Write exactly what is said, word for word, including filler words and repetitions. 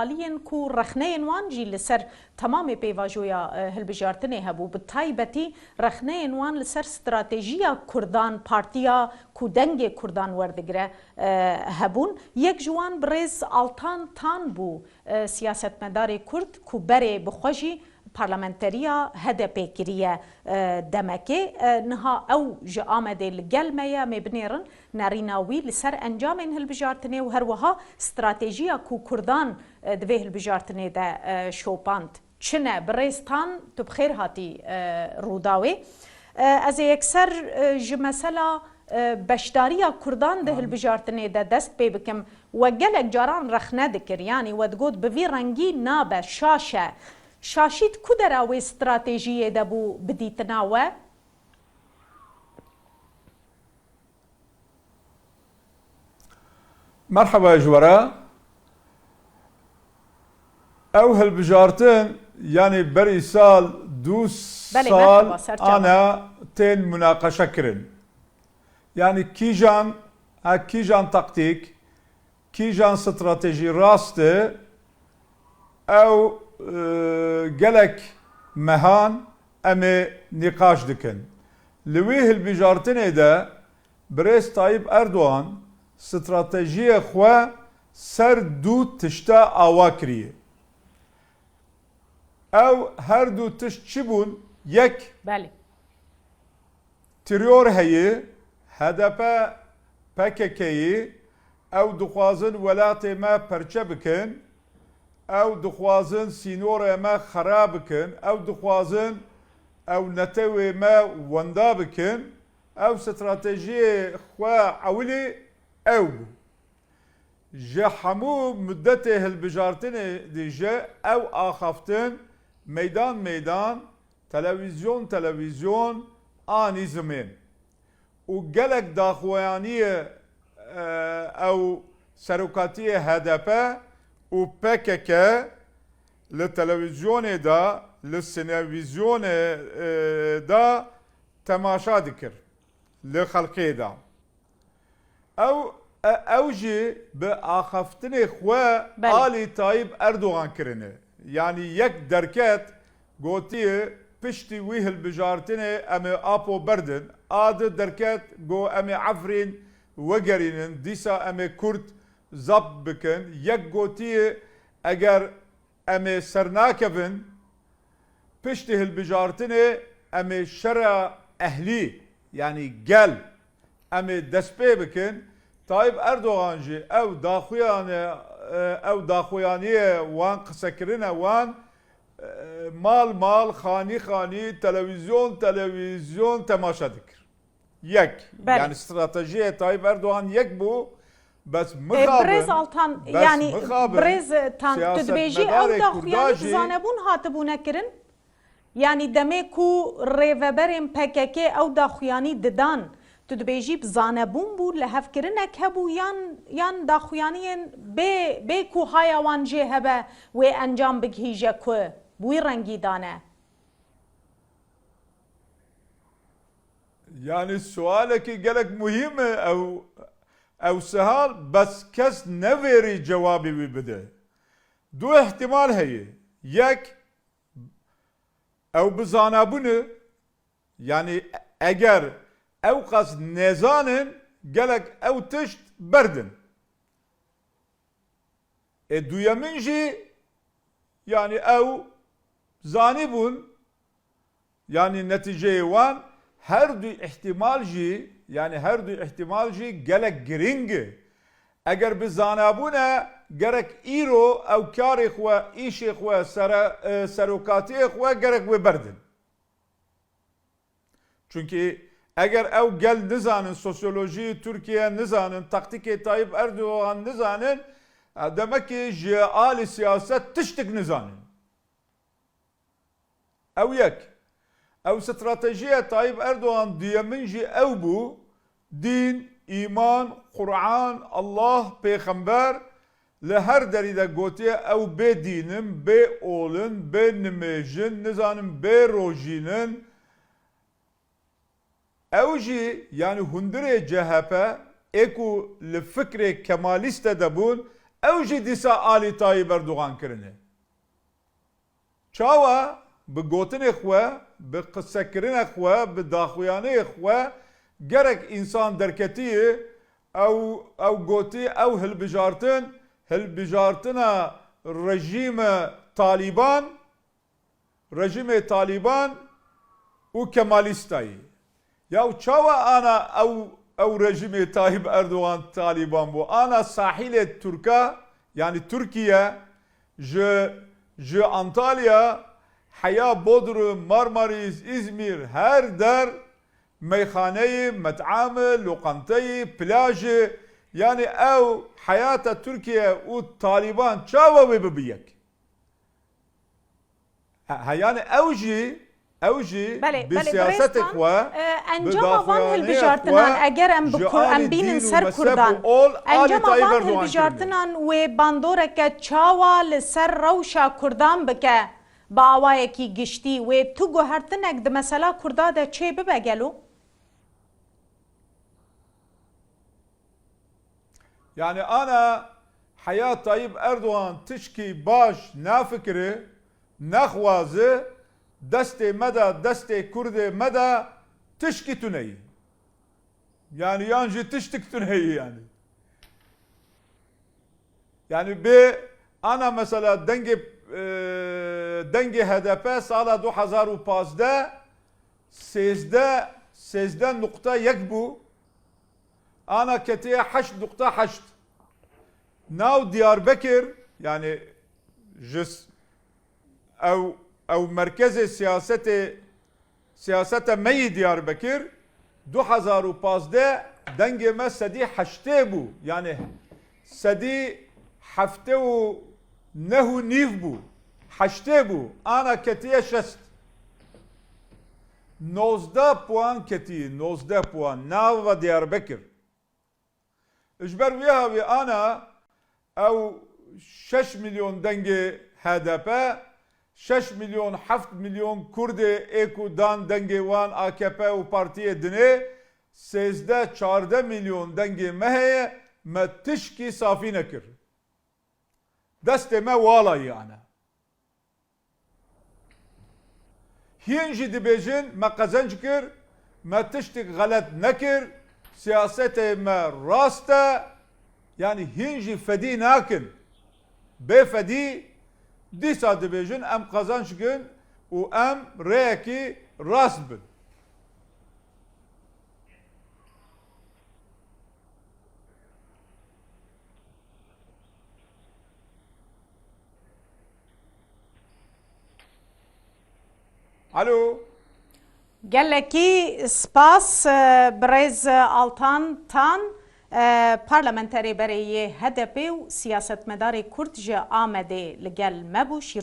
aliyên ku rexneyên wan jî li ser temamê pêvajoya, e, hilbijartinê hebû. Bi taybetî rexneyên wan li ser stratejiya Kurdan, partiya ku dengê Kurdan werdigire, e, hebûn. Yek ji wan birêz Altan Tan bû, e, siyasetmedarê Kurd ku berê bi xwe jî parlamenteriya H D P kiriye, e, demekê. E, niha ew ji Amedê li gel me ye, em ê binêrin nerîna wî li ser encamên hilbijartinê û her wiha stratejiya ku Kurdan, e, di vê hilbijartinê de, e, şopand. Çi ne? Birêz Tan, tu bi xêr hatî, e, Rûdawê. E, ez ê yekser, e, ji mesela, e, beşdariya Kurdan di hilbijartinê de dest pê bikim. We gelek caran rexne dikir, yanî we digot bi vî rengî nabe, şaş e. Şaşî di ku dera wê stratejiyê de bû bi dîtina we? Merheba ji we re. Ew hilbijartin, yanî berî sal, du Belê, sal merheba, serçava. Ana tên munaqeşe kirin. Yanî kîjan, ha kîjan taktîk, kîjan stratejî rast e, ew, e, gelek mehan em ê nîqaş dikin. Li wî hilbijartinê de birêz Tayyip Erdogan stratejiyê xwe ser du tişta awa kiriye. Ew her du tişt çi bûn? Yek, Belê. Teror heye, H D P, P K K'yî, ew dixwazin welatê me perçe bikin, ew dixwazin sînorê me xera bikin, ew dixwazin ew netewê me wenda bikin, ew stratejiyê xwe ewilî ew bû. Ji hemû mudetê hilbijartinê dî jî ew axaftin meydan meydan, televîzyon televîzyon anî zimên û gelek daxuyaniyê, e, ew serokatiyê H D P û P K K li televîzyonê de, li sinevîzyonê, e, de temaşa dikir li xelkê de. Ew, e, ew jî bi axaftinê xwe Belê. Alî Tayyip Erdogan kirine. Yanî yek derket gotiye piştî wî hilbijartinê em ê Apo berdin. A di derket got em ê Efrîn wegerînin, dîsa em ê Kurd zapt bikin. Yek gotiye eger em ê sernakevin, piştî hilbijartinê em ê şera ehlî, yanî gel, em ê destpê bikin. Tayyip Erdogan jî ew daxuyane, ew daxuyaniyê wan, qisekirine wan, mal mal, xanî xanî, televîzyon televîzyon temaşe dikir. Yek. Belê. Yanî stratejiyê Tayyip Erdogan yek bû, bes mixabin, Birêz Altan, bes yanî mixabin, Birêz Tan, tu dibêjî ew siyasetmedarê Kurda daxuyanî bi jî zanebûn hatibûne kirin? Yanî demê ku rêveberên P K K ew daxuyanî didan, tu dibêjî bi zanebûn bû, lihevkirinek hebû yan, yan daxuyaniyên bê, bê ku haya wan jê hebe wê encam bigihîje ku bi wî rengî dane? Yanî sualekî gelek muhîm e ew, ew sihal, bes kes nevêrî cewabê wî bide. Du îhtîmal heye. Yek, ew bi zanabûn e, yanî eger ew qas nezanin, gelek ew tişt berdin. Ê duyemin jî, yanî ew zanîbûn, yanî netîceyê wan, her du îhtîmal jî, yanî her du îhtîmal jî gelek girîng e. Eger bi zanabûn e, gerek îro ew karê xwe, îşê xwe, sere-, e, serokatiyê xwe gerek wê berdin. Çunkî eger ew gel nizanin, sosyolojiyê Tirkiye nizanin, taktîkê Tayyip Erdogan nizanin, e, demekî ji alî siyaset tiştik nizanin. Ew yek. Ew stratejiya Tayyip Erdogan duyemin jî ew bû, dîn, îman, Quran, Allah, pêxember, li her derî de gotiye ew bê dîn in, bê ol in, bê nimêj in, nizanim bê rojîn in. Ew jî, yanî hundirê C H P ê ku li fikrê kemalîste de bûn, ew jî dîsa alî Tayyip Erdogan kirine. Çawa bi gotinê xwe, bi qisekirina xwe, bi daxuyaniyê xwe gerek însan derketiyê ew, ew gotî, ew hilbijartin, hilbijartina rejîme Talîban, rejîmê Talîban û Kemalîstayî. Ya çawa ana ew, ew rejîmê Tayyip Erdogan Talîban bû? Ana sahîlê Tirka, yanî Tirkiye, ji, ji Antalya heya Bodrum, Marmarîs, Îzmîr, her der meyxaneyî, met'amî, loqanteyî, plajî, yanî ew heyata Tirkiye û Talîban çawa wê bibe yek? Ha, ha, yani ew jî, ew jî Belê, bi belê, siyasetê birêz Tan, xwe, e, bi encama van daxuyaniyê hilbijartinan, xwe eger em bi ji Kur-, em alî bînin dîn û ser mezheb Kurdan, û ol alî encama Tayyip van Erdogan hilbijartinan wê bandoreke çawa li ser rewşa Kurdan bike, bi awayekî giştî, wê tu guhertinek di mesela Kurda de çê bibe gelo? Yani ana heya Tayyip Erdogan tişkî baş nafikire, naxwaze, destê me de, destê Kurdê me de tişkî tuneyî. Yani yan jî tiştik tuneyî yani. Yani bê ana mesela dengê, e, dengê H D P sala du hezar û pazdeh sêzdeh, sêzdeh nuqta yek bû. Ana ketiye heşt nuqta heşt. Nav Diyarbekir, yani ji s-, ew, ew merkezê siyasetê, siyaseta me yî Diyarbekir, du hezar û pazdeh dengê me sedî heştê bû. Yani sedî heftê û neh û nîv bû. Heştê bû. Ana ketiye şest. Nozdeh puan ketî, nozdeh puan. Nava Diyarbekir. Ji ber wî havî ana ew şeş milyon dengê H D P, şeş milyon, heft milyon Kurdê ê ku dan dengê wan A K P û partiyê dinê, sêzdeh çardeh milyon dengê me heye, me tişkî safî nekir. Destê me wala yane. Hîn jî dibêjin, me qezenc kir, me tiştek xelet nekir, siyasetê me rast e, yanî hîn jî fedî nakin. Bê fedî dîsa dibêjin, em qezenc kin û em rêyekî rast bin. Alo. Gelekî spas, e, birêz Altan Tan, e, parlamenterê berê yê H D P û siyasetmedarê Kurd ji Amedê li gel me bû. Şîr